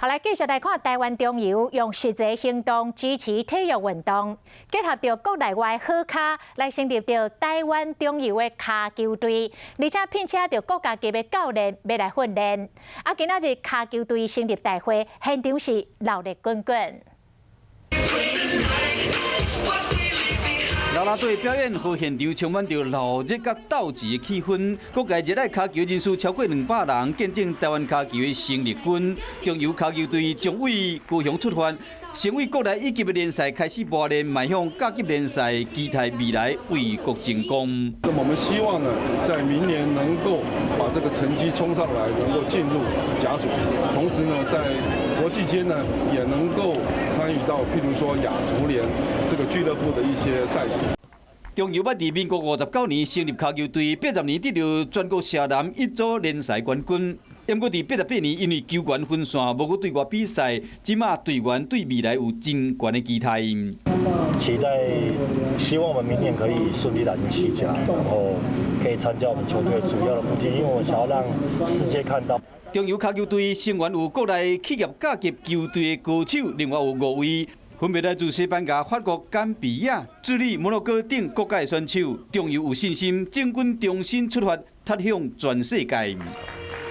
好，來繼續來看台灣中油用實際行動支持體育運動，結合著國內外好跤來成立著台灣中油的跤球隊，而且聘請著國家級的教練欲來訓練。啊，今仔日跤球隊成立大會現場是鬧熱滾滾。啦啦隊表演，予現場充滿著鬧熱佮鬥志的氣氛。各界熱愛跤球人士超過200人，見證台灣跤球的生力軍。中油跤球隊將為高雄出發，成為國內乙級的聯賽開始磨練，邁向甲級聯賽，期待未來為國爭光。那麼我們希望呢，在明年能夠把這個成績衝上來，能夠進入甲組，同時呢，在國際間呢，也能夠參與到，譬如說亞足聯這個俱樂部的一些賽事。中油捌佇民國59年成立跤球隊，80年得著全國少男乙組聯賽冠軍。毋過佇88年因為球員分散，無閣對外比賽，這馬隊員對未來有真懸的期待。期待，希望我們明年可以順利打進七甲，然後可以參加我們球隊主要的目的，因為我想要讓世界看到。中油跤球隊成員有國內企業甲級球隊的高手，另外有五位分別來自西班牙、法國、岡比亞、智利、摩洛哥等國家的選手。中油有信心，整軍重新出發，踏向全世界。